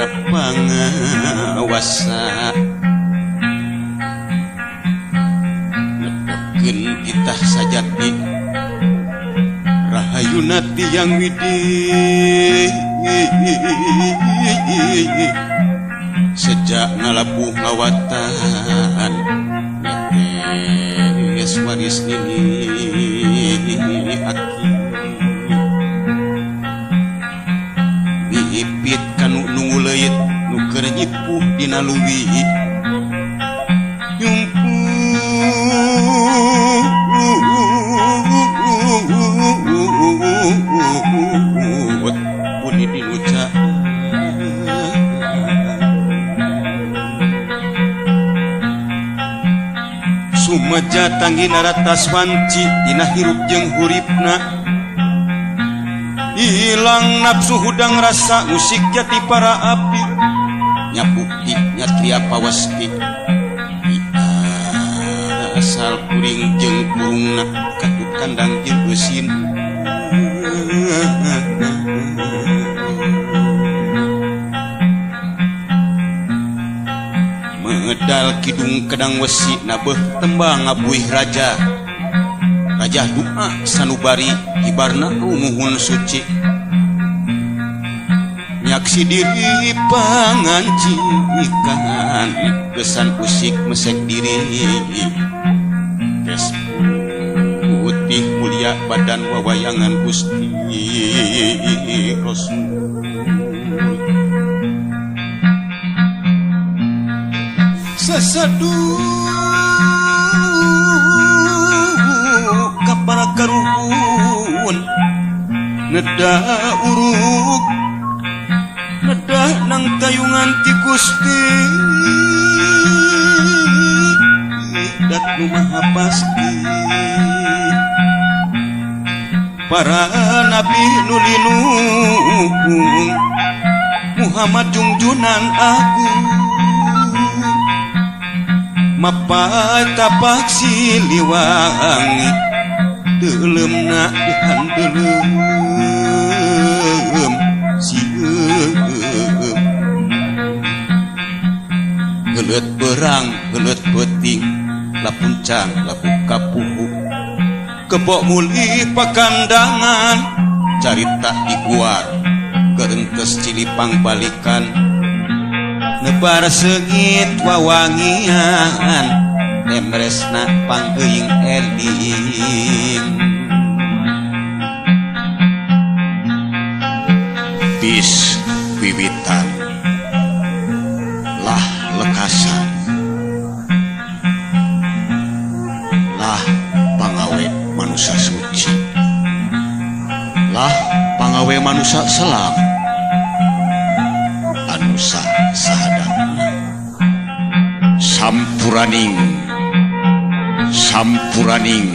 para pangawasa netepkeun titah sajati rahayuna tiang widi sejak ngalabuh ngawatan netes waris nini aki mihipit kanu nunggu leuit nu keur nyipuh dina leuwih nyumput buni diluca Sumeja tanggi naratas wanci dina hirup jeung huripna hilang nafsu hudang rasa musik jati para api nyabukti nyatria pawasti asal kuring jeung kurungna katut kandang jeung eusin medal kidung kedang wesi nabeuh tembang ngabuih raja raja doa sanubari hibarna rumuhun suci nyaksi diri pangancikan kesan usik mesek diri tes putih mulia badan wawayangan Gusti Rasul seseduh ka para karuhun nedah uruk nedah nang tayungan ti Gusti dat nu maha pasti para nabi nu linung Muhammad jungjunan agung mapai tapak Siliwangi deuleumna dihandeuleum sieum geuleut berang geuleut peuting lapuncang laku kapuhu kebok muli pakandangan carita diguar gerentes Cilipang balikan nebar seungit wawangian emresna panggeuing eling Bis wiwitan lah lekasan lah pangawe manusia suci lah pangawe manusia selam anusa sahadana sampuraning sampuraning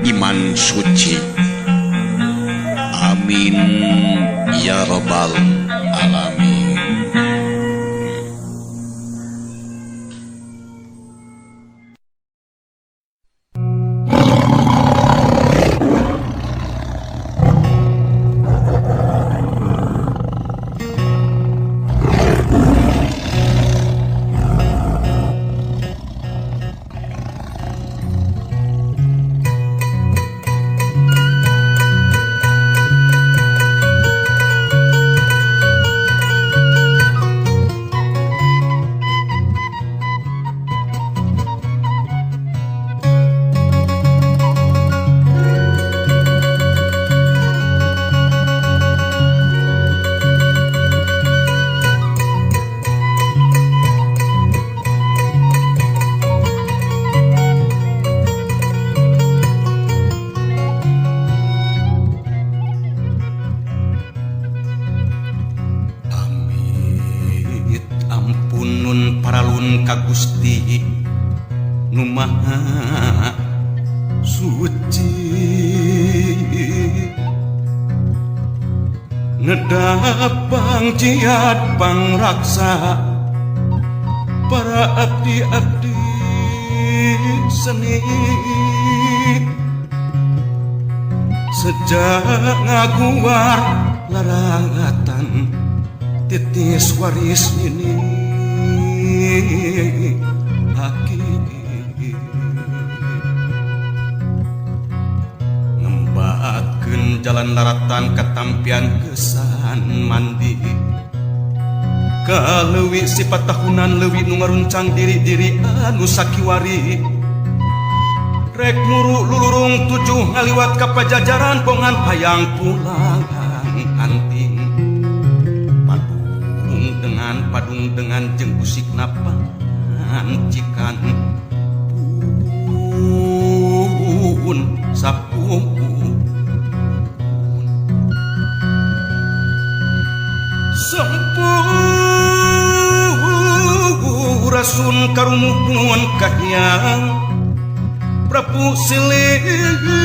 iman suci amin ya robbal alamin. Paralun ka Gusti nu Maha Suci nedap pangjiat pangraksa para abdi-abdi seni sejak ngaguar larangatan Titis waris nini aki ngembatkeun jalan laratan katampian kesan mandi kaleuwi sifat tahunan leuwi nu ngaruncang diri-diri anu sakiwari rek muru lulurung tujuh ngaliwat ka pajajaran bongan hayang pulang anting padung dengan jeung usikna pancikan pun sapung Sampurasun karumuhun kahiyang Prabu Siliwangi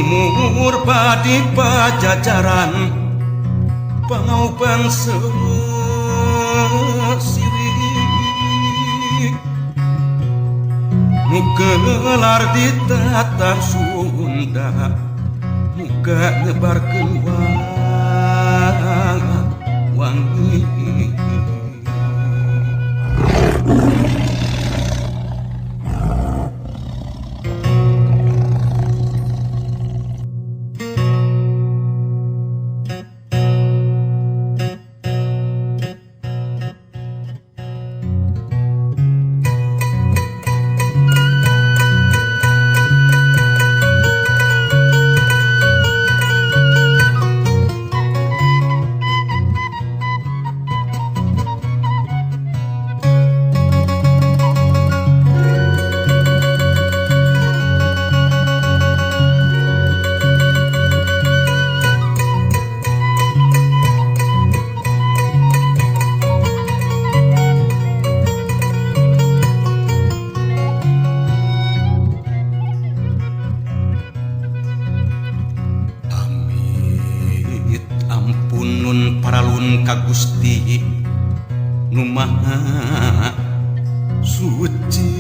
Mumur padi pajajaran pangaupang sirik nu gelar di tatar Sunda muka nyebarkeun wangi. Ka Gusti nu Maha Suci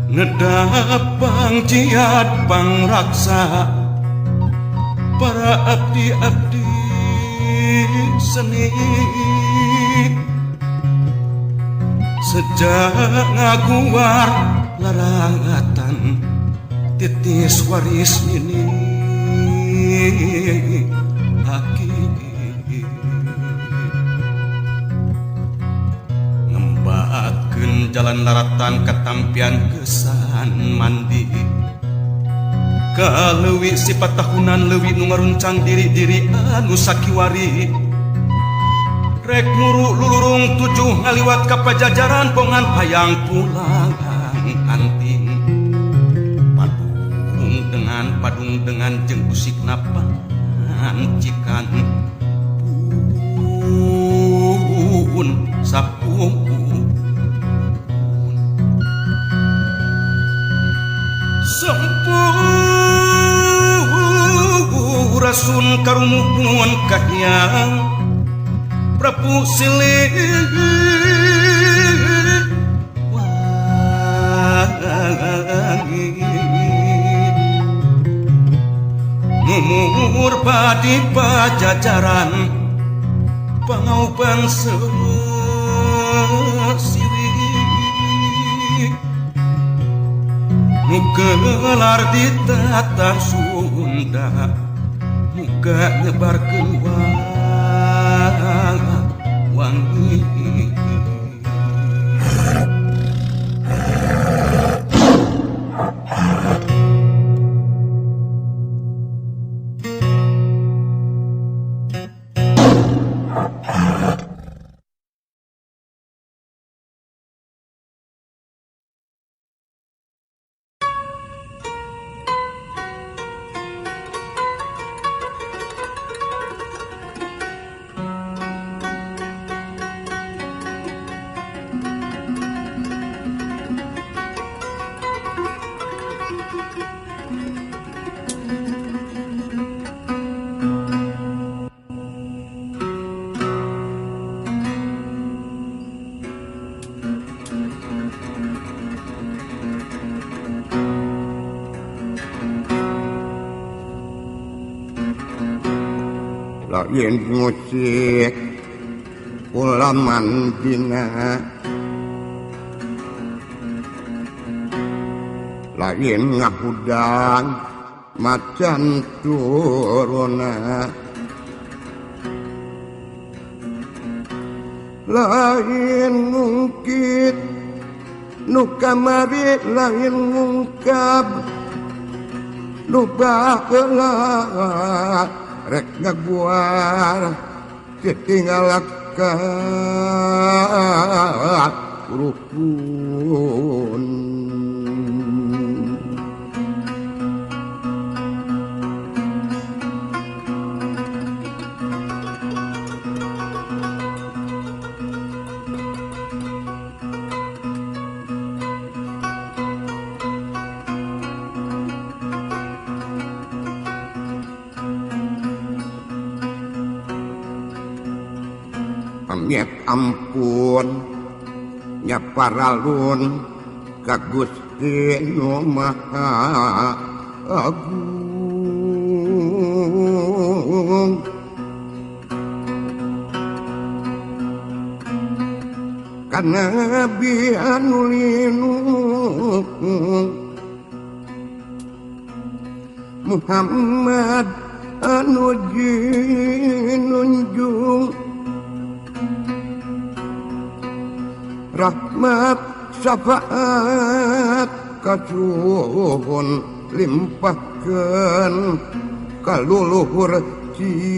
ngedapang jiat pangraksa para abdi-abdi seni sejak ngaguar larangatan titis waris nini aki ngembatkeun jalan laratan katampian kesan mandi kaleuwi sifat tahunan leuwi nu ngaruncang diri-diri anu sakiwari rek muru lulurung tujuh ngaliwat ka pajajaran bongan hayang pulang anting padung dengan jeung usikna pancikan pun sapung Sampurasun karumuhun kahiyang Prabu Siliwangi Mumur padi pajajaran pangaupang sirik nu gelar di tatar Sunda muka nyebarkeun wangi. Lain musik ulaman dina lain ngahudang macan turuna lain ngungkit nu kamari lain ngungkap nu baheula rek ngaguar ditinggalkan rukun. Pamit ampun nya paralun ka Gusti Nu Maha Agung. Ka Nabi anu linung Muhammad anu jinunjung rahmat syafaat kasuhun limpahkeun ka luluhur Cianjur.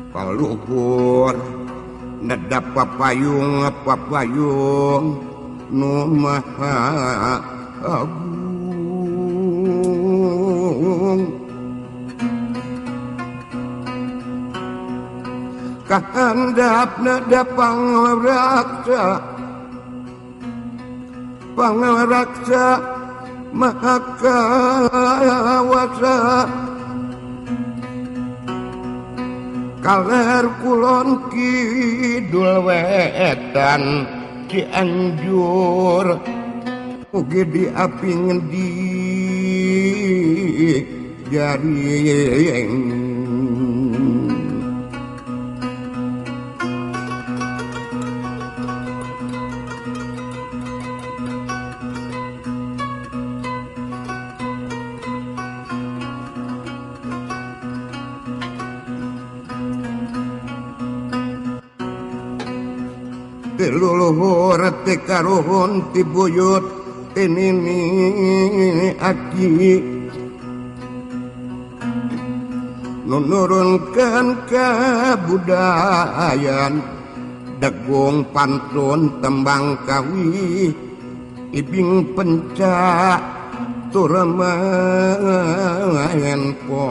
Kaluhur nedap papayung papayung nu maha agung. Kahandap nada pangraksa pangraksa maha kawasa kaler kulon kidul wetan Cianjur ugi diaping di jaring. Ti luluhur ti karuhun ti buyut ti nini aki nu nurunkeun kabudayan degung pantun tembang kawi ibing pencak turemaen po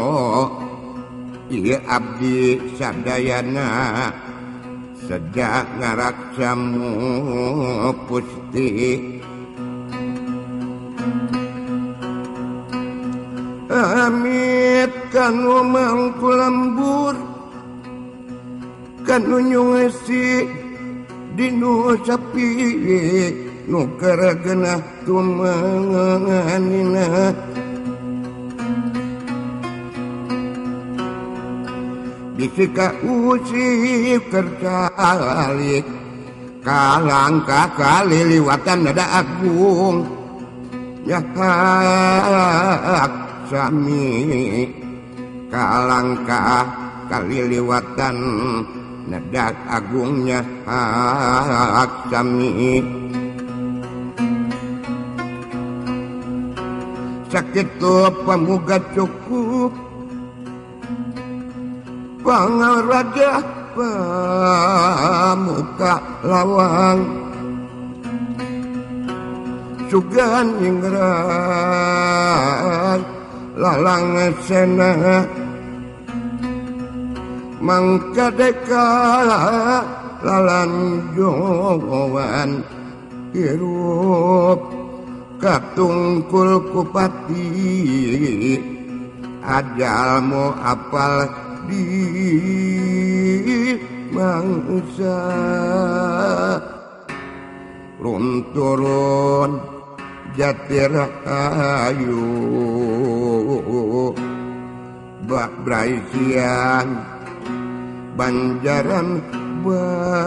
ieu abdi sadayana sejak ngaraksamu pusti. Amit kanu mangku lembur kanu nyungesi dinu sapi nu karagenah tumanganina bisi ka usip kercalik kalangka kali liwatan nada agung nyahak sami kalangka kali liwatan nada agungnya hak sami sakitu pamuga cukup pangaraja pamuka lawang sugan ingrat lalang sena mangkadeka lalanjoan hirup katungkul kupati ajalmu apal di mangsa runturun jati rahayu bak braisian banjaran bagja.